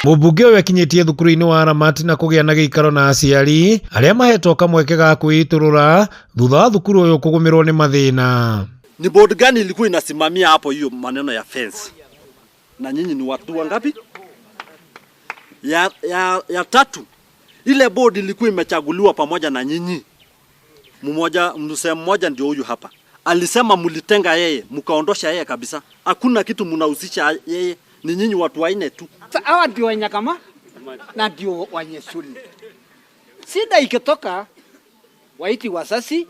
Mũmbunge ũyũ akinyĩtie thukuru-inĩ wa Ramat na kũgĩa na gĩikaro na aciari arĩa mahetwo kamweke ga kwĩitũrũra thutha wa thukuru ũyũ kũgũmĩrwo nĩ mathĩna. Ni board gani ilikuwa inasimamia hapo hiyo maneno ya fence? Na nyinyi ni watu wangapi? Ya tatu, ile board ilikuwa imechaguliwa pamoja na nyinyi. Mmoja, msemo mmoja ndio huyu hapa. Alisema mlitenga yeye, mkaondosha yeye kabisa. Hakuna kitu mnahusisha yeye, ni nyinyi watu wanne tu. Hawa ndio wenye kama na ndio wenye shule. Shida ikitoka, waiti wazazi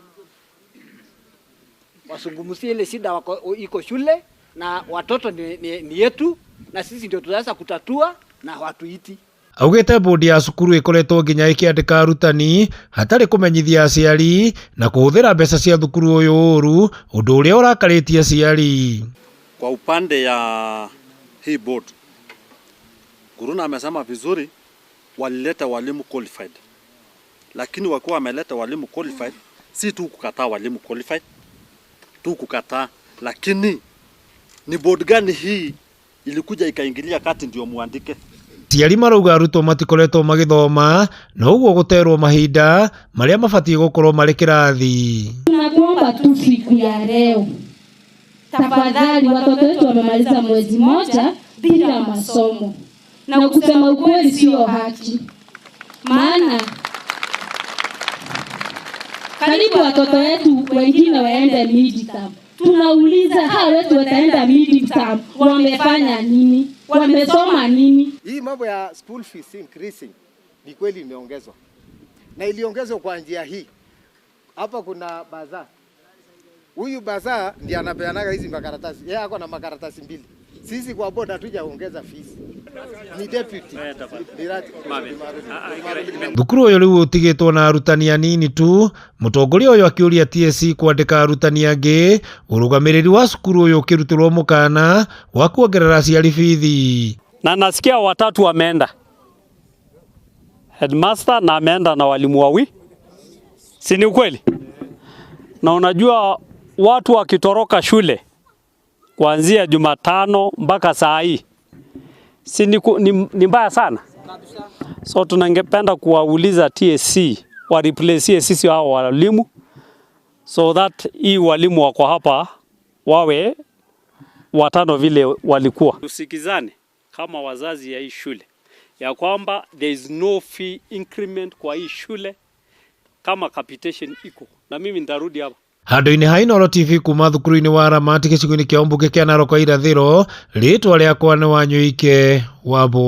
wasungumzie ile shida wako, iko shule na watoto ni yetu na sisi ndio tunaweza kutatua na watuiti. Augĩte bodi ya cukuru ĩkoretwo nginya ĩkĩandĩka arutani hatarĩ kũmenyithia aciari na kũhũthĩra mbeca cia thukuru ũyũ ũru, ũndũ ũrĩa ũrakarĩtie aciari. Kwa upande ya hii board, Guruna amesema vizuri, walileta walimu qualified, lakini wakiwa wameleta walimu qualified, si tu kukataa walimu qualified tu kukataa, lakini ni board gani hii ilikuja ikaingilia kati ndio muandike? Aciari marauga arutwo matikoretwo magĩthoma na ũguo gũterwo mahinda marĩa mabatiĩ gũkorwo marĩ kĩrathi. Tunakuomba tu siku ya leo, tafadhali, watoto wetu wamemaliza mwezi moja bila masomo, na kusema ukweli sio haki, maana karibu watoto wetu wengine waende mid-term. Tunauliza, hawa wetu wataenda mid-term, wamefanya nini? Wamesoma nini? Hii mambo ya school fees increasing ni kweli imeongezwa, na iliongezwa kwa njia hii. Hapa kuna bursar, huyu bursar ndiye anapeanaga hizi makaratasi, yeye ako na makaratasi mbili. Sisi kwa board hatujaongeza fees, ni deputy ni Thukuru ũyũ rĩu ũtigĩtwo na arutani anini tu, mũtongoria ũyũ akĩũria TSC kwandĩka arutani angĩ, ũrũgamĩrĩri wa cukuru ũyũ ũkĩrutĩrwo mũkana wa kuongerera aciari bithi. Na nasikia watatu wameenda, headmaster na ameenda na walimu wawili, si ni ukweli? Na unajua watu wakitoroka shule kuanzia Jumatano mpaka saa hii, si ni mbaya sana? So tunangependa kuwauliza TSC wa replace sisi hao walimu so that hii walimu wako hapa wawe watano vile walikuwa. Tusikizane kama wazazi ya hii shule ya kwamba there is no fee increment kwa hii shule kama capitation iko, na mimi nitarudi hapa. Handũ-inĩ ha Inooro TV kuma thukuru-inĩ wa Ramat gĩcigo-inĩ kĩa ũmbunge kĩa Narok irathĩro, rĩtwa rĩakwa nĩ Wanyũike Wambũ.